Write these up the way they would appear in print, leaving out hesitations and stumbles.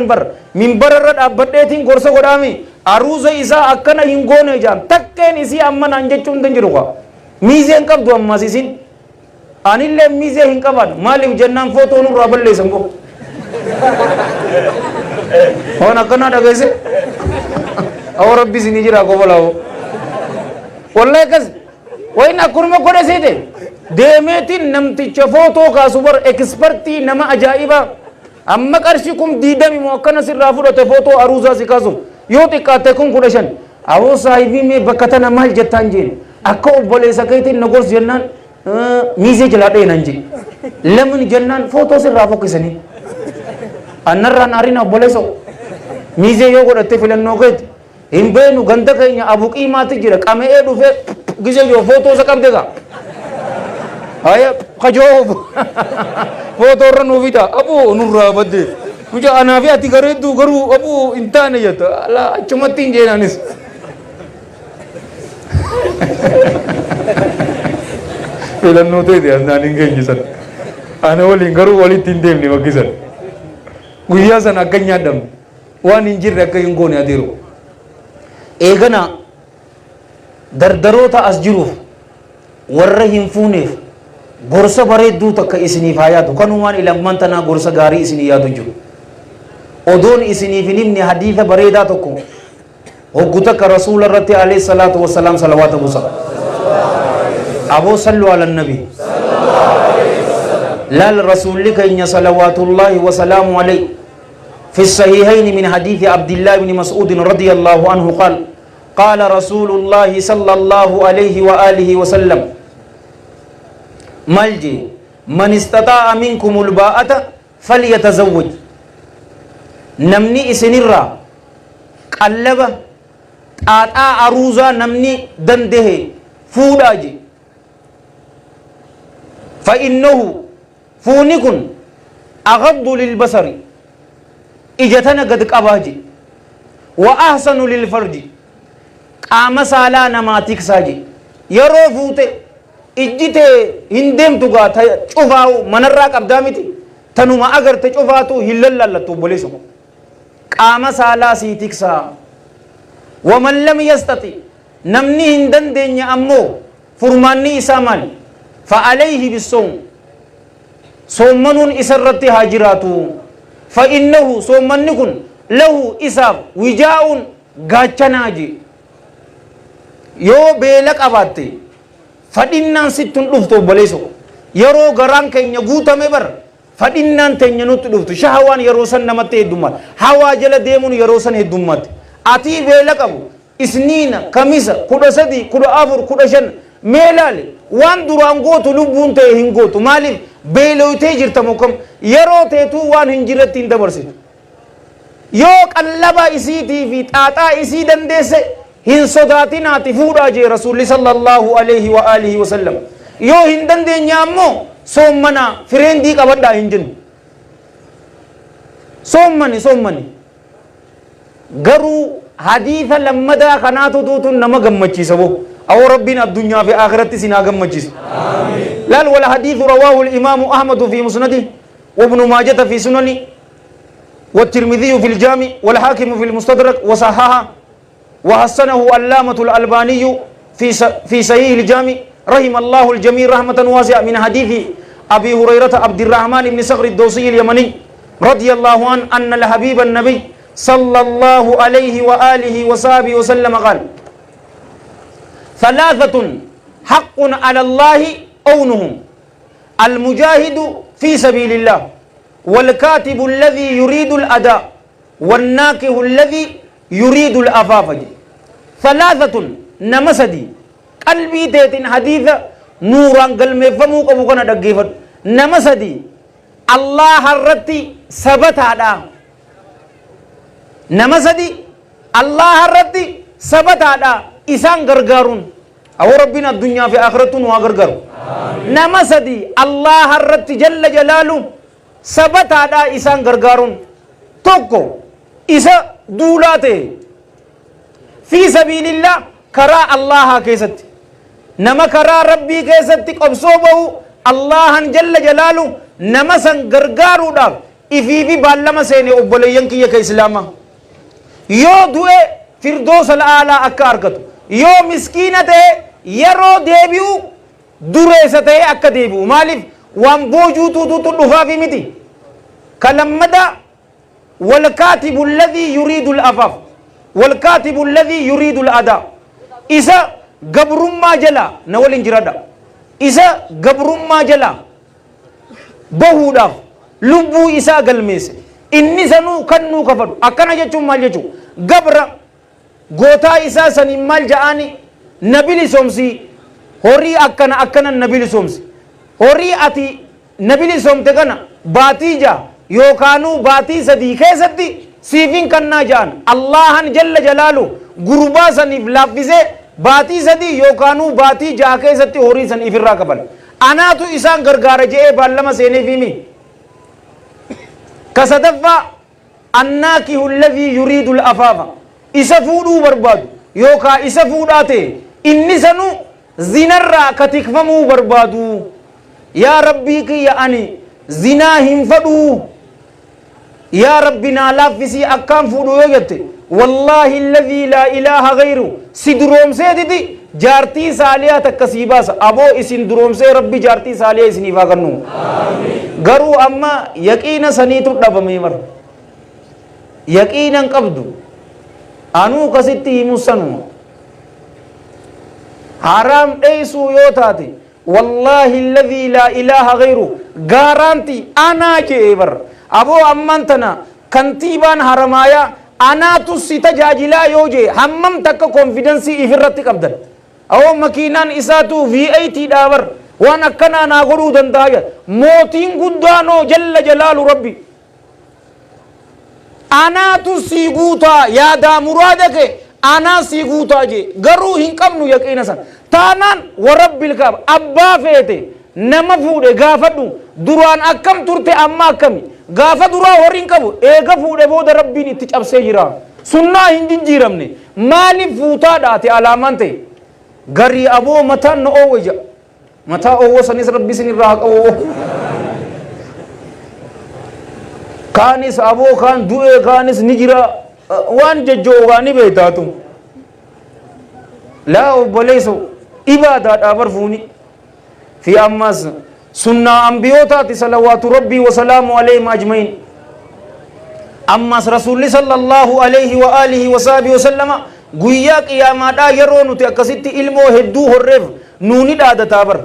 Bar minbara irra dhaabbadheetiin gorsa godhaami aruuza isaa akkana hin goone jaan takkeen isii amma naan jechuun hin jiru kaa miizeen qabdu ammas isin anillee miizee hin qaban maaliif jennaan footoo nurraa balleessan boo waan akkanaa dhageesse awoo rabbi isinii jira kobolaa wallahi akkas wayin akkanuma godhe seete deemeetiin namticha footoo kaasu bar ekspertii nama ajaa'ibaa Amma qarshii 20,000 moo akkana sirraa fudhate footoo aruuzaa si kaasuuf yoo xiqqaatte 15,000. Aboo saahibii mee bakka tana maal jettaan jeen akka obboleessa keetiin na gorsi jennaan miizee jalaa dha'e naan jee. Lamin jennaan footoo sirraa fokkisanii. Annarraan arina obboleessa miizee yoo godhatte filannoo keeti. Hin beeknu ganda keenya abu qiimaatti jira qame'ee dhufee gisee jiru footoo isa qabde gaa. Haya kajoo footoo irra nuu fida aboo nurraa badde. Mucaa anaa fi ati gareedduu garuu aboo hin taane jetta alaa achumatti hin jeenanis. Filannoo teeti asnaan hin geenye sana. Ana waliin garuu walitti hin deemne bakki sana. Guyyaa sana akka hin nyaadhamne. Waan hin jirre akka hin goone adeero. Eegana dardaroota as jiruuf warra hin fuuneef gorsa bareedduu takka isiniif haa yaadu. Kanumaan ilamman tanaa gorsa gaarii isinii yaadu jiru. Odoon isiniif hin himne hadiisa bareedaa tokko hoggu takka rasuula irratti alayhi salaatu wassalaam salawaata buusa. Aboo sallu ala nabi. Laal rasuulli keenya salawaatullaahi wasalaamu alayhi. في الصحيحين من حديث عبد الله بن مسعود رضي الله عنه قال قال رسول الله صلى الله عليه وآله وسلم مالجي من استطاع منكم الباءة فليتزوج نمني إسنرا قلب xaaxaa aruuzaa namni dandehe fuudhaa je fa'innahu Fuuni kun aghaddu lilbasari ija tana gad qabaa jedhe. Wa ahsanu lilfarji qaama saalaa namaa tiksaa jedhe. Yeroo fuute ijji tee hin deemtu gaa ta cufaa'u manarraa qabdaa miti tanuma agarte cufaatu hin lallaallattu obboleessa koo. Qaama saalaa sii tiksaa. Waman lam yastati namni hin dandeenye ammoo Furmaanni isaa maali? Fa'alayhi bissawm Soommanuun isa irratti haa jiraatu. Fa'innahu soommanni kun lahu isaaf wijaa'uun gaachanaa jee. Yoo beela qabaatte fadhinnaan sitti hin dhuftu obboleessa koo. Yeroo garaan keenya guutame bar fadhinnaan teenya nutti dhuftu. Shahawaan yeroo san namatti heddummaatti. Hawaa jala deemuun yeroo san heddummaatti. Atii beela qabu Isniina, Kamisa, 13, 14, 15 mee laali waan duraan gootu lubbuun ta'e hin gootu maaliif beeloytee jirta moo kam yeroo teetuu waan hin jirretti hin dabarsitu yoo qallaba isiitii fi xaaxaa isii dandeesse hin sodaatinaati fuudhaa jee rasuulli sallallahu alaihi wa alihi wasallam yoo hin dandeenye ammoo soommanaa fireendii qabadhaa hin jennu soommani soommani Garuu hadiisa lammadaa kanaatu tuutun nama gammachiisa boo. Awoo Rabbiin addunyaa fi akhiratti isin haa gammachiisu. Laal wal hadiisu rawaahu al-imaamu Ahmadu fi musnadi wa ibnu maajata fi sunani wa tirmidhiyu fi al-jaami wal haakimu fi al-mustadrak wa sahaha wa hassanahu allaamatu al-albaaniyyu fi sahihi al-jaami rahima Allahu al-jamii rahmatan waasi'a min hadiisi Abi Hurayrata Abdirrahmaan ibn Sakhri ad-Dawsiyyi al-Yamani radiyallahu an anna al-habiba an-nabiy sallallahu alayhi wa alihi wa sahbihi wa sallam qaal thalathatun haqqun ala Allahi awnuhum al-mujahidu fi sabilillah wal-katibu alladhi yuridu al-ada wannaakihu alladhi yuriidu al-afaafa jedhe. Thalaatatun nama sadii qalbii teetiin hadiisa nuuraan galmeeffamuu qabu kana dhaggeeffadhu. Nama sadii Allaaha irratti sabataadha. Nama sadii Allaaha irratti sabataadha isaan gargaaruun. Awoo Rabbiin addunyaa fi akhirattuu nu haa gargaaru. Nama sadii Allaaha irratti jalla jalaalu sabataadha isaan gargaaruun. Tokko isa duulaa ta'e fi sabiilillah karaa Allaahaa keessatti nama karaa Rabbii keessatti qobsoo bahu Allaahan jalla jalaalu nama san gargaaruudhaaf ifiifi baallama seene obboleeyyan kiyya ka islaamaa yoo du'e firdoosal aalaa akka argatu yoo miskiina ta'e yeroo deebi'u dureessa ta'ee akka deebi'u maaliif waan boojuutuutu dhufaafi miti ka lammadaa والكاتب الذي يريد الأفاف والكاتب الذي يريد الأداء إذا قبرما جلا نولين جرادا إذا قبرما جلا بهودا لبو إسا قلميس إني سنو كنو كفر أكنا جتشو مال جتشو قبر غوتا إسا سني مال جاني نبيلي سومسي هوري أكنا أكنا نبيلي سومسي هوري أتي نبيلي سومتكنا باتيجا yookaanuu baatii sadii keessatti siifin kannaa ja'an Allahan jalla jalaalu gurbaa saniif laaffisee baatii sadii yookaanuu baatii ja'a keessatti horii san ifirraa kafala anaatu isaan gargaara je'ee baallama seeneefimi ka sadaffaa annaakihu alladhii yuriidu al-afaafa isa fuudhuu barbaadu yookaa isa fuudhaa ta'e inni sanuu zinarraa ka tikfamuu barbaadu yaa rabbii kiyya ani zinaa hin fadhuu yaa rabbi naa laaffisii akkaan fuudhu yoo jette wallaahi alladhii laa ilaaha gayru si duroomseetiti jaartii saaliyaa takka sii baasa aboo isin duroomsee rabbi jaartii saaliyaa isiniif haa kennu garuu amma yaqiina saniitu dhabamee mara yaqiina hin qabdu anuu kasitti himu sanuma haraam dheeysuu yoo taate Wallaahi alladhii laa ilaaha ghayruhu gaaraantii anaa je'ee bar aboo ammaan tana kantiibaan haramaayaa anaatu si tajaajilaa yoo je'e hammam takka konfidansii ifirratti qabdan awoo makiinaan isaatuu V8 dhaa bar waan akkanaa naa godhuu danda'a jedha mootiin guddaanoo jalla jalaalu rabbi Anaatu sii guutaa yaadaa muraada kee anaa sii guutaa jee garuu hin qabnu yaqiina san taanaan warabbil kaaba abbaa feete nama fuudhe gaafadhu duraan akkam turte amma akkami gaafa duraa horii hin qabu eega fuudhe booda rabbiin itti cabsee jira sunnaa hin jijjiiramne maaliif fuutaadha ati alaamaan ta'e garii aboo mataan na oowwe ja'a Mataa oowwa sanis rabbi isin irraa haa qabu. Kaanis aboo kaan du'ee kaanis ni jira waan jajjoo waa ni beektaatu. Laa obboleesso ibaadaadhaa bar fuuni. Fi ammas sunnaa ambiyootaati salawaatu rabbii wasalaamu alayhim ajma'iin. Ammas Rasuulli sallallahu alayhi wa alihi wa sahbihi wa sallama guyyaa qiyaamaadhaa yeroo nuti akkasitti ilmoo hedduu horreef nuu ni dhaadataa bar.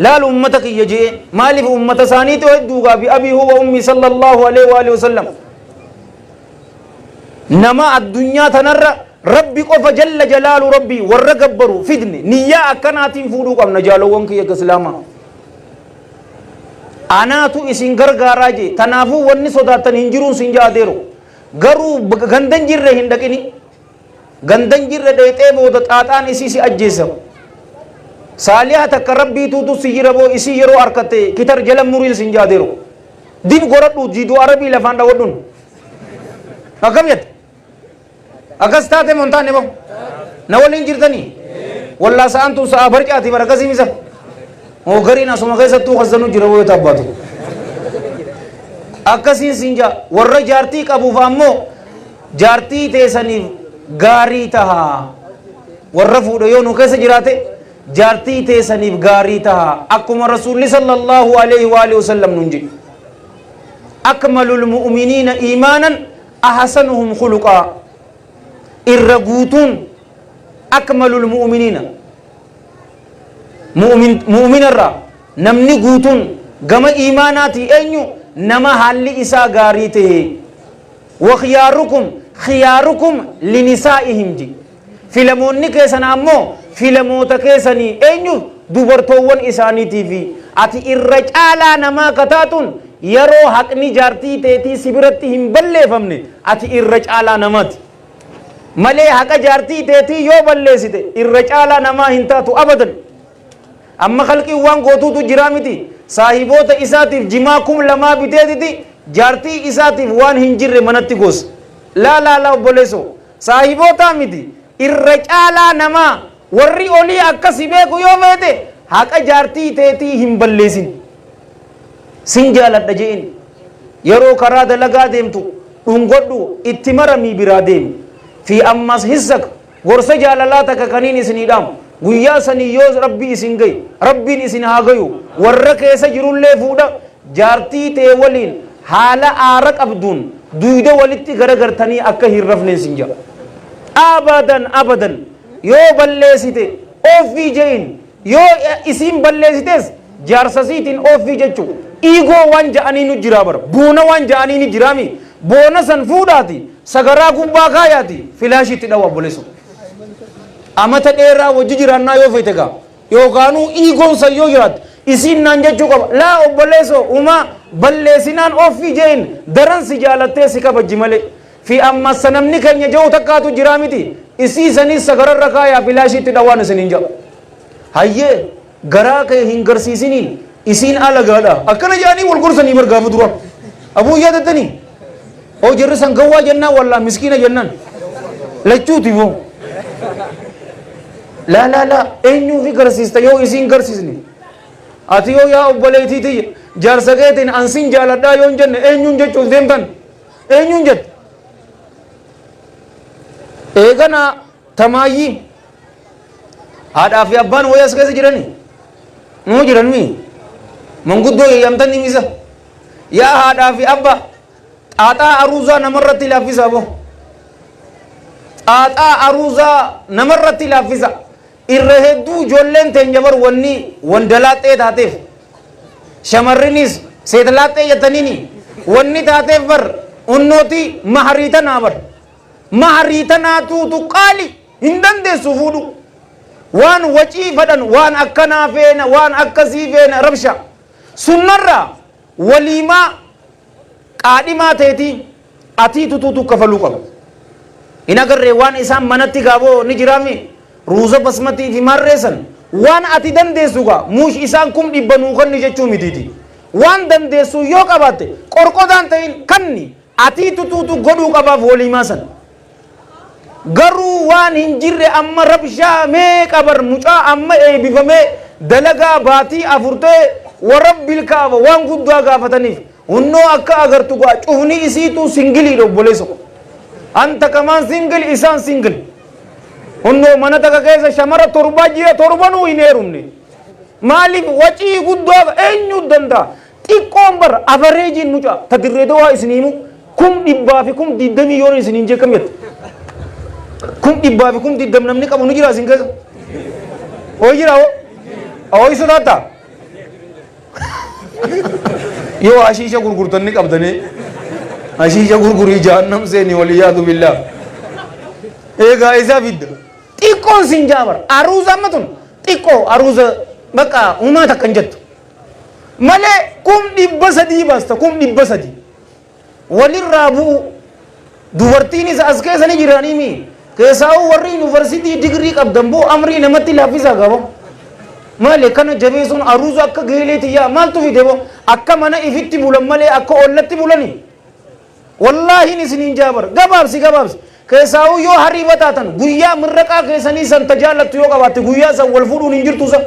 Laal ummata kiyya je'ee maaliif ummata isaaniitu hedduu gaa bi abii huwa ummi sallallahu alayhi wa alihi wa sallam. Nama addunyaa tanarra Rabbi qofa jalla jalaalu Rabbi warra gabbaru fidne niyyaa akkanaatiin fuudhuu qabna jaalowwan kiyya islaamaa. Anaatu isin gargaaraa jee tanaafuu wanni sodaattan hin jiruun sin ja'a deero garuu ganda hin jirre hin dhaqini ganda hin jirre dheexee booda xaaxaan isii si ajjeessa saaliha takka rabbiituutu si jira boo isii yeroo arkatte kitar jala muriin sin ja'a deero dib goradhu jiiduu arabii lafaan dhawadhun akkam jette Akkas taate moo hin taane boo? Na waliin jirtanii? Wallaa sa'aan tun sa'a barcaati bara akkasii misa. Moo gariin asuma keessattuu kazzanu jira yoo taabbaatu. Akkasiin siin jaa warra jaartii qabuuf ammoo jaartii teessaniif gaarii taha. Warra fuudhe yoo nu keessa jiraate jaartii teessaniif gaarii taha. Akkuma Rasuulli sallallahu alaihi wa alihi wasallam nuun jedhe. Akmalul mu'miniina iimaanan Ahsanuhum khuluqaa irra guutuun akmalul mu'uminiina mu'min mu'minarraa namni guutuun gama iimaanaatii eenyu nama haalli isaa gaarii ta'e wa khiyaarukum khiyaarukum linisaa'ihim ji filamoonni keessan ammoo filamoota keessanii eenyuuf dubartoowwan isaaniitiifi ati irra caalaa namaa ka taatuun yeroo haqni jaartii teetii si biratti hin balleefamne ati irra caalaa namaati malee haqa jaartii teetii yoo balleessite irra caalaa namaa hin taatu abadan Amma khalqiin waan gootuutu jiraa miti saahiboota isaatiif jimaa 2000 biteetiti jaartii isaatiif waan hin jirre manatti goosa. Laa laa laa obboleessoo saahibootaa miti irra caalaa namaa warri olii akka si beeku yoo feete haqa jaartii teetii hin balleessin. Sin jaaladha je'in. Yeroo karaa dalagaa deemtu dhungodhu itti maramii biraa deemi. Fi ammas hissak gorsa jaalalaa takka kaniin isinii dhaamu. Guyyaa sanii yoo Rabbi isin gaye, Rabbiin isin haa gayu, warra keessa jirullee fuudha jaartii tee waliin haala aara qabduun duyda walitti garagartanii akka hin rafneen sin ja'a. Abadan abadan yoo balleessite ooffii je'in. Yoo isiin balleessites jaarsa isiitiin ooffii jechu. Iigoo waan ja'anii nu jiraa bar. Boona waan ja'anii ni jiraami. Boona san fuudhaati sagaraa gubbaa kaayaati filaashii itti dhawa obboleesso. Amata dheeraa wajji jiraannaa yoo feete gaa. Yookaanuu iigoon san yoo jiraatte isiin naan jechuu qaba. Laa obboleesso umaa balleessinaan ooffii je'in daran si jaalattee si kabajji malee. Fi ammas sanamni keenya ja'u takkaatu jiraa miti isii sanis sagararra kaayaa filaashii itti dhawaan isiniin ja'a. Hayyee garaa kee hin garsiisiniin isiin alagaadha. Akkana jedhanii wal gorsanii bar gaafa dura. Abuu yaadattanii? Oo jarri san gawwaa jennaan wallaa miskiina jennaan. Lachuuti boo. Laa laa laa eenyuufi garsiista yoo isiin garsiisne. Ati yoo yaa obboleettii tiyya jaarsa keetiin an sin jaaladhaa yoo hin jenne eenyuun jechuuf deemtan? Eenyuun jette? Eegana tamaayyii haadhaa fi abbaan wayii as keessa jirani? Nuu jiran mii? Manguddoo yayyamtan ni misa? Yaa haadhaa fi abba xaaxaa aruuzaa namarratti laaffisa boo. Xaaxaa aruuzaa namarratti laaffisa. Irra hedduu ijoolleen teenya bar wanni wandalaaxxee taateef shamarrinis seetlaaxxee jettaniini wanni taateef bar unnooti maharii tanaa bar maharii tanaatuutu qaali hin dandeessu fuudhu waan wacii fadhan waan akkanaa feena waan akkasii feena rabsha sunnarraa waliimaa qaadhimaa teetii atii tutuutu kafaluu qaba. Hin agarree waan isaan manatti gaaboo ni jiraami ruuza basmatii fi maarree san waan ati dandeessu gaa muush isaan 100,000 nuu kanni jechuu mitiiti. Waan dandeessu yoo qabaatte qorqodaan ta'in kanni atii tutuutu godhuu qabaaf waliimaa san. Garuu waan hin jirre amma rabshaa meeqa bar mucaa amma eeybifamee dalagaa baatii 4 ta'e warabbil kaaba waan guddaa gaafataniif hunnoo akka agartu gaa cufni isiituu singiliidha obboleessa ko anta kamaan singil isaan singil hunnoo mana takka keessa shamara torbaa jira torbanuu hin heerumne maaliif wacii guddaa eenyu danda'a Xiqqoon bar avareejiin mucaa ta dirree dawaa isin himu 120,000 yoon isin hin jee kam jette? 120,000 namni qabu ni jira isin keessa? Hoo jira hoo? Hoo sodaattaa? Yoo hashiisha gurgurtan ni qabdanii hashiisha gurgurii jahannam seeni waliyaadu billaah. Eegaa isaa fidda. Xiqqoon sin jaa bar aruuza amma tun xiqqoo aruuza bakka humaa takka hin jettu. Malee 300,000 baasta 300,000 walirraa bu'u dubartiin isa as keessa ni jiranii mi keessaa'uu warri yuunivarsiitii digirii qabdan boo amrii namatti laaffisaa qaba maali kana jabeessuun aruuza akka geelee tiyyaa maaltu fide boo akka mana ifitti bulan malee akka ollatti bulanii Wallaahin isiniin jaa bar. Gabaabsi gabaabsi. Keessaahuu yoo hariifa taatan guyyaa mirraqaa keessanii san ta jaallattu yoo qabaatte guyyaa san wal fuudhuun hin jirtu sa.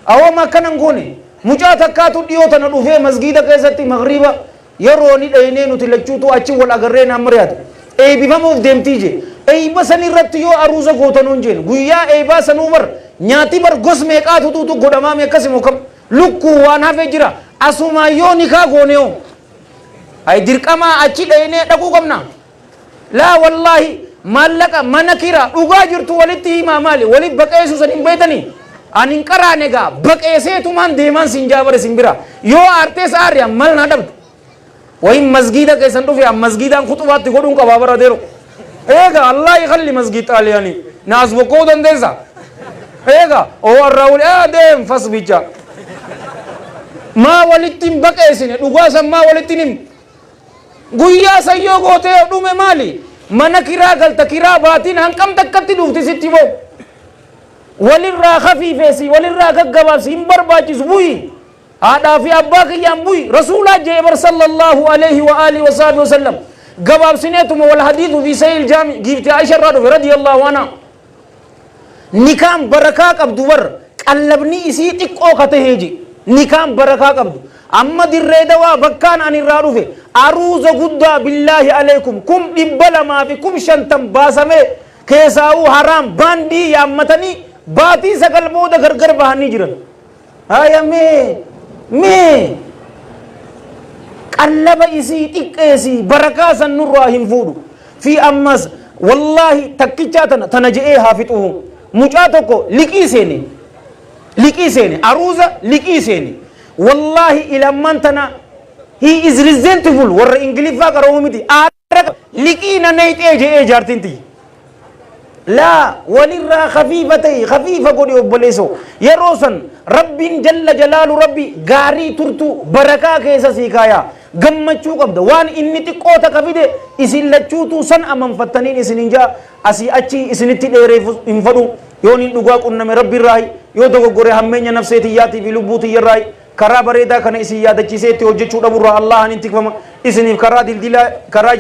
Awoo ma akkana hin goone. Mucaa takkaatu dhiyoo tana dhufee masgiida keessatti magriiba yeroo ni dhaynee nuti lachuutu achi wal agarree naan mari'ate. Eeybifamuuf deemtii jee. Eeyba san irratti yoo aruuza gootanoo hin jeen. Guyyaa eeybaa sanuu bar nyaati bar gos meeqaatu tuutu godhamaami akkasi moo kam. Lukkuu waan hafe jira. Asumaan yoo nikaa goone hoo. Ay dirqamaa achi dhaynee dhaquu qabna. Laa wallaahi maallaqa mana kiraa dhugaa jirtu walitti himaa maali wali baqeessuu san hin beektanii. Ani hin qaraane gaa baqeesseetumaan deemaan siin jaabare sin bira. Yoo aartees aarri an maal naa dhabde. Wayin masgiida keessan dhufe an masgiidaan kuxubaatti godhuun qabaa bara deero. Eega Allah ikalli masgiid xaaliyaanii. Na as bokkoo dandeessa. Eega oo arraa wali deem fas bicha. Maa walitti hin baqeessine dhugaa san maa walitti hin himne. Guyyaa san yoo gootee dhume maali? Mana kiraa galta kiraa baatiin hanqam takkatti dhufti sitti boo. Walirraa kafiifeessi walirraa gaggabaabsi hin barbaachisu bu'i. Haadhaa fi abbaa kiyyaan bu'i. Rasuulaa jee bar sallallahu alayhi wa alihi wa sahbihi wa sallam. Gabaabsineetuma wal hadiithu fi sahih jaami giifti Aisha irraa dhufe radiyallahu anha. Nikaan barakaa qabdu bar qallabni isii xiqqoo ka tahee je. Nikaan barakaa qabdu. Amma Dirree Dawaa bakkaan ani irraa dhufe Aruuza guddaa, billaahi aleekum, 250,000 baasamee keessaa'uu haraam baandii yaammatanii baatii 9 booda gargar bahanii jiran. Haya, mee mee qallaba isii xiqqeesii barakaa san nurraa hin fuudhu. Fi ammas wallaahi takkichaa tana tana je'ee haa fixuhu. Mucaa tokko liqii seene, liqii seene, aruuza liqii seene. Wallaahi ilamman tana he is resentful, warra Ingiliffaa qaroomu miti, aara liqii na neeyxee je'ee jaartiin tiyya. Laa, walirraa khafiifa ta'e, khafiifa godhi obboleessoo. Yeroo san Rabbiin jalla jalaalu, Rabbi gaarii turtu barakaa keessa sii kaayaa. Gammachuu qabda. Waan inni xiqqoo takka fide isin lachuutuu san amanfattaniin isin hin jaa, asii achi isinitti dheereef hin fadhu. Yoon hin dhugaa qunname Rabbi irraahi, yoo dogoggore hammeenya nafsee tiyyaatii fi lubbuu tiyyarraahi. Karaa bareedaa kana isin yaadachiisee itti hojjechuu dhaburraa Allahan hin tikfama. Isiniif karaa dildilaa karaa